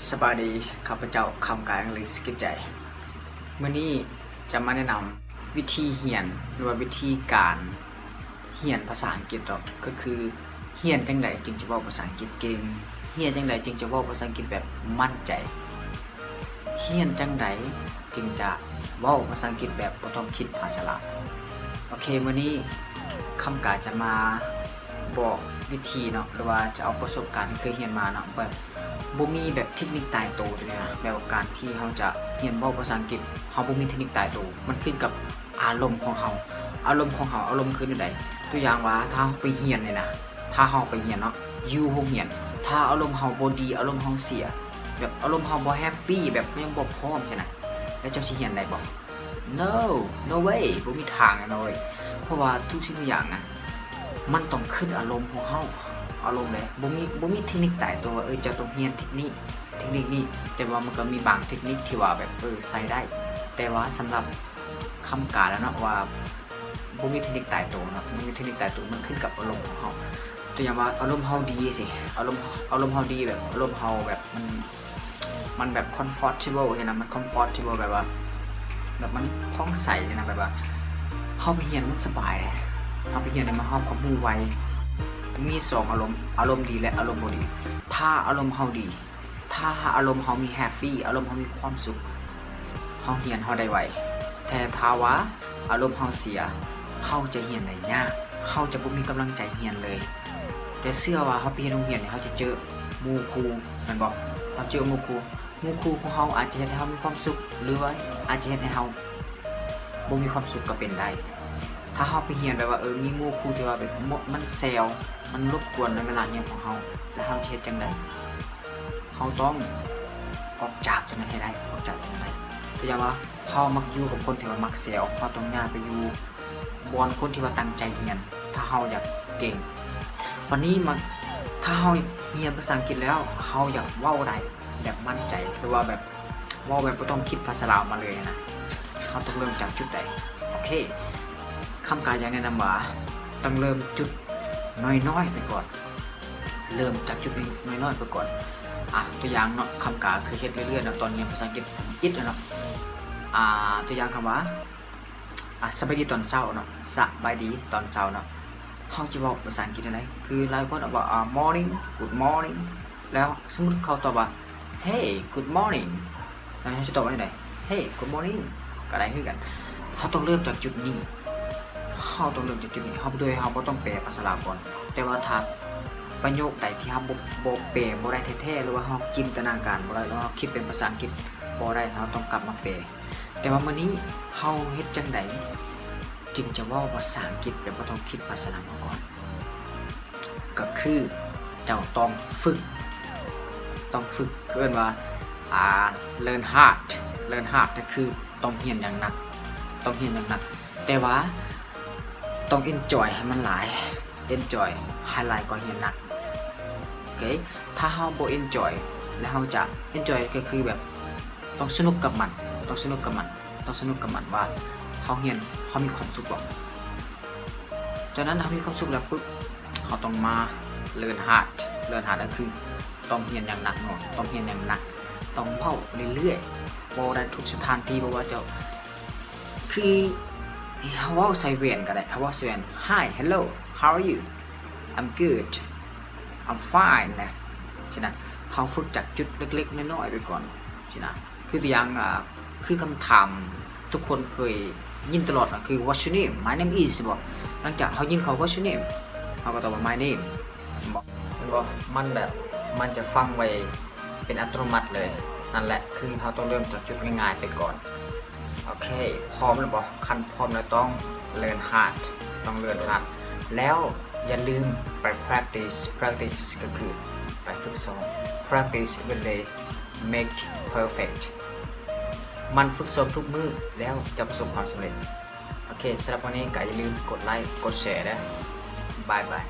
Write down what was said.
ສະບາຍດີ, ຂ້າພະເຈົ້າ ຄຳກາຍ ອັງກິດ ກິດໃຈ. ມື້ນີ້ຈະມາແນະນຳວິທີຮຽນ ຫຼືວ່າວິທີການຮຽນພາສາອັງກິດເນາະ, ກໍຄືຮຽນຈັ່ງໃດຈຶ່ງຈະເວົ້າພາສາອັງກິດເກັ່ງ, ຮຽນຈັ່ງໃດຈຶ່ງຈະເວົ້າພາສາອັງກິດແບບໝັ້ນໃຈ, ຮຽນຈັ່ງໃດຈຶ່ງຈະເວົ້າພາສາອັງກິດແບບບໍ່ຕ້ອງຄິດພາສາລາວ. ໂອເຄ, ມື້ນີ້ຄຳກາຍຈະມາ ບອກວິທີເນາະ ຫຼືວ່າຈະເອົາປະສົບການທີ່ເຄີຍຮຽນມາເນາະ, ແບບບໍ່ມີແບບເທັກນິກຕາຍໂຕຕົວນີ້ນະ, ແບບວ່າການທີ່ເຮົາຈະຮຽນເວົ້າພາສາອັງກິດ ເຮົາບໍ່ມີເທັກນິກຕາຍໂຕ, ມັນຂຶ້ນກັບອາລົມຂອງເຮົາ. ອາລົມຂອງເຮົາ ອາລົມຄືແນວໃດ? ຕົວຢ່າງວ່າ ຖ້າເຮົາໄປຮຽນນີ້ນະ, ຖ້າເຮົາໄປຮຽນເນາະ ຢູ່ໂຮງຮຽນ, ຖ້າອາລົມເຮົາບໍ່ດີ, ອາລົມເຮົາເສຍ, ແບບອາລົມເຮົາບໍ່ແຮັບປີ, ແບບຍັງບໍ່ພ້ອມຊີ້ນະ, ແລ້ວເຈົ້າຊິຮຽນໄດ້ບໍ່? No, no way, ບໍ່ມີທາງແນ່ນອນເວີຍ. ເພາະວ່າທຸກສິ່ງທຸກຢ່າງນະ ມັນຕ້ອງຂຶ້ນອາລົມຂອງເຮົາ, ອາລົມເດ້. ບໍ່ມີ ບໍ່ມີເທັກນິກຕາຍຕົວວ່າ ເອີ ເຈົ້າຕ້ອງຮຽນເທັກນິກ ເທັກນິກນີ້, ແຕ່ວ່າມັນກໍມີບາງເທັກນິກທີ່ວ່າແບບ ເອີ ໃຊ້ໄດ້, ແຕ່ວ່າສຳລັບຄຳກາຍແລ້ວເນາະ ວ່າບໍ່ມີເທັກນິກຕາຍໂຕເນາະ, ບໍ່ມີເທັກນິກຕາຍໂຕ, ມັນຂຶ້ນກັບອາລົມຂອງເຮົາ. ຕົວຢ່າງວ່າ ອາລົມເຮົາດີຊີ້, ອາລົມ ອາລົມເຮົາດີ ແບບ ອາລົມເຮົາແບບ ມັນ ມັນແບບ comfortable ຊີ້ນະ, ມັນ comfortable ແບບວ່າ ແບບມັນຜ່ອງໃສຊີ້ນະ, ແບບວ່າເຮົາໄປຮຽນມັນສະບາຍ, ເຮົາໄປຮຽນແລ້ວມັນຮັບຄວາມຮູ້ໄວ. ມີສອງອາລົມ, ອາລົມດີ ແລະ ອາລົມບໍ່ດີ. ຖ້າອາລົມເຮົາດີ, ຖ້າອາລົມເຮົາມີ happy, ອາລົມເຮົາມີຄວາມສຸກ, ເຮົາຮຽນເຮົາໄດ້ໄວ. ແຕ່ຖ້າວ່າ ອາລົມເຮົາເສຍ, ເຮົາຈະຮຽນໄດ້ຍາກ, ເຮົາຈະບໍ່ມີກຳລັງໃຈຮຽນເລີຍ. ແຕ່ເຊື່ອວ່າເຮົາໄປຮຽນໂຮງຮຽນນີ້ ເຮົາຈະເຈີໝູ່ຄູ່ ແມ່ນບໍ່? ເຮົາເຈີໝູ່ຄູ່, ໝູ່ຄູ່ຂອງເຮົາອາດຈະເຮັດໃຫ້ເຮົາມີຄວາມສຸກ ຫຼືວ່າອາດຈະເຮັດໃຫ້ເຮົາບໍ່ມີຄວາມສຸກກໍເປັນໄດ້. ຖ້າເຮົາໄປຮຽນແບບວ່າ ເອີ ມີໝູ່ຄູ່ທີ່ວ່າແບບ ມັນແຊວ, ມັນລົບກວນໃນເວລາຮຽນຂອງເຮົາ, ແລ້ວເຮົາຈະເຮັດຈັ່ງໃດ? ເຮົາຕ້ອງອອກຈາກຕົວນັ້ນໃຫ້ໄດ້, ອອກຈາກຕົວນັ້ນໃຫ້ໄດ້. ຕົວຢ່າງວ່າ ເຮົາມັກຢູ່ກັບຄົນທີ່ວ່າມັກແຊວ, ເຮົາຕ້ອງຍ້າຍໄປຢູ່ບ່ອນຄົນທີ່ວ່າຕັ້ງໃຈຮຽນ, ຖ້າເຮົາຢາກເກັ່ງ. ບັດນີ້ມາ ຖ້າເຮົາຮຽນພາສາອັງກິດແລ້ວ ເຮົາຢາກເວົ້າໄດ້ແບບໝັ້ນໃຈ ຫຼືວ່າແບບເວົ້າແບບບໍ່ຕ້ອງຄິດພາສາລາວມາເລີຍນະ, ເຮົາຕ້ອງເລີ່ມຈາກຈຸດໃດ? ໂອເຄ, ຄຳກາຍຢາກແນະນຳວ່າ ຕ້ອງເລີ່ມຈຸດນ້ອຍໆໄປກ່ອນ. ເລີ່ມຈາກຈຸດນ້ອຍໆໄປກ່ອນ. ອ່ະ ຕົວຢ່າງເນາະ, ຄຳກາເຄີຍເຮັດເລື້ອຍໆເນາະ, ຕອນຮຽນພາສາອັງກິດທຳອິດເນາະ. ອ່າ ຕົວຢ່າງຄຳວ່າ ອ່າ ສະບາຍດີຕອນເຊົ້າເນາະ, ສະບາຍດີຕອນເຊົ້າເນາະ. ເຮົາຈະເວົ້າພາສາອັງກິດແນວໃດ? ຄືຫຼາຍຄົນເວົ້າວ່າ ອ່າ morning, good morning. ແລ້ວສົມມຸດເຂົາຕອບວ່າ Hey, good morning. ແລ້ວເຮົາຈະຕອບວ່າແນວໃດ? Hey, good morning ກໍໄດ້ຄືກັນ. ເຮົາຕ້ອງເລີ່ມຈາກຈຸດນີ້, ເຮົາຕ້ອງເລີ່ມຈາກຈຸດນີ້. ເຮົາ ໂດຍເຮົາບໍ່ຕ້ອງແປພາສາລາວກ່ອນ. ແຕ່ວ່າຖ້າປະໂຫຍກໃດທີ່ເຮົາບໍ່ ບໍ່ແປບໍ່ໄດ້ແທ້ໆ ຫຼືວ່າເຮົາຈິນຕະນາການບໍ່ໄດ້ ຫຼືວ່າເຮົາຄິດເປັນພາສາອັງກິດບໍ່ໄດ້, ເຮົາຕ້ອງກັບມາແປ. ແຕ່ວ່າມື້ນີ້ເຮົາເຮັດຈັ່ງໃດຈຶ່ງຈະເວົ້າພາສາອັງກິດແບບບໍ່ຕ້ອງຄິດພາສາລາວມາກ່ອນ? ກໍຄືເຈົ້າຕ້ອງຝຶກ, ຕ້ອງຝຶກ, ເອີ້ນວ່າ ອ່າ learn hard, learn hard ກໍຄືຕ້ອງຮຽນຢ່າງໜັກ, ຕ້ອງຮຽນຢ່າງໜັກ, ແຕ່ວ່າຕ້ອງ enjoy ໃຫ້ມັນຫຼາຍ, enjoy ໃຫ້ຫຼາຍກວ່າຮຽນໜັກ. ໂອເຄ, ຖ້າເຮົາບໍ່ enjoy ແລ້ວເຮົາຈະ enjoy ກໍຄືແບບຕ້ອງສະໜຸກກັບມັນ, ຕ້ອງສະໜຸກກັບມັນ. ຕ້ອງສະໜຸກກັບມັນວ່າເຮົາຮຽນ ເຮົາມີຄວາມສຸກບໍ່? ຈາກນັ້ນເຮົາມີຄວາມສຸກແລ້ວປຶບ ເຮົາຕ້ອງມາ learn hard, learn hard ກໍຄືຕ້ອງຮຽນຢ່າງໜັກໜ່ວງ, ຕ້ອງຮຽນຢ່າງໜັກ, ຕ້ອງເວົ້າເລື້ອຍໆ, ເວົ້າໄດ້ທຸກສະຖານທີ່. ບໍ່ວ່າເຈົ້າ ຄືເຮົາເວົ້າໃສ່ແວ່ນກໍໄດ້, ເຮົາເວົ້າໃສ່ແວ່ນ Hi, hello, how are you? I'm good, I'm fine ນະ, ຊີ້ນະ. ເຮົາຝຶກຈາກຈຸດເລັກໆນ້ອຍໆໄປກ່ອນ, ຊີ້ນະ. ຄືຕົວຢ່າງ ອ່າ ຄືຄຳຖາມທຸກຄົນເຄີຍຍິນຕະຫຼອດນະ ຄື What's your name? My name is ບໍ? ຫຼັງຈາກເຮົາຍິງເຂົາ What's your name? ເຮົາກໍຕອບວ່າ My name ບໍ? ແມ່ນບໍ່? ມັນແບບ ມັນຈະຝັງໄວ້ເປັນອັດຕະໂນມັດເລີຍ. ນັ້ນແຫຼະ ຄືເຮົາຕ້ອງເລີ່ມຈາກຈຸດງ່າຍໆໄປກ່ອນ. ໂອເຄ ພ້ອມແລ້ວບໍ? ຄັນພ້ອມແລ້ວຕ້ອງ learn hard, ຕ້ອງ learn hard ແລ້ວຢ່າລືມໄປ practice, practice ກໍຄືໄປຝຶກຊ້ອມ. Practice every day make perfect. ໝັ່ນຝຶກຊ້ອມທຸກມື້ແລ້ວຈະປະສົບຄວາມສຳເລັດ. ໂອເຄ ສຳລັບວັນນີ້ກໍຢ່າລືມກົດໄລ ກົດແຊເດີ້. ບາຍບາຍ.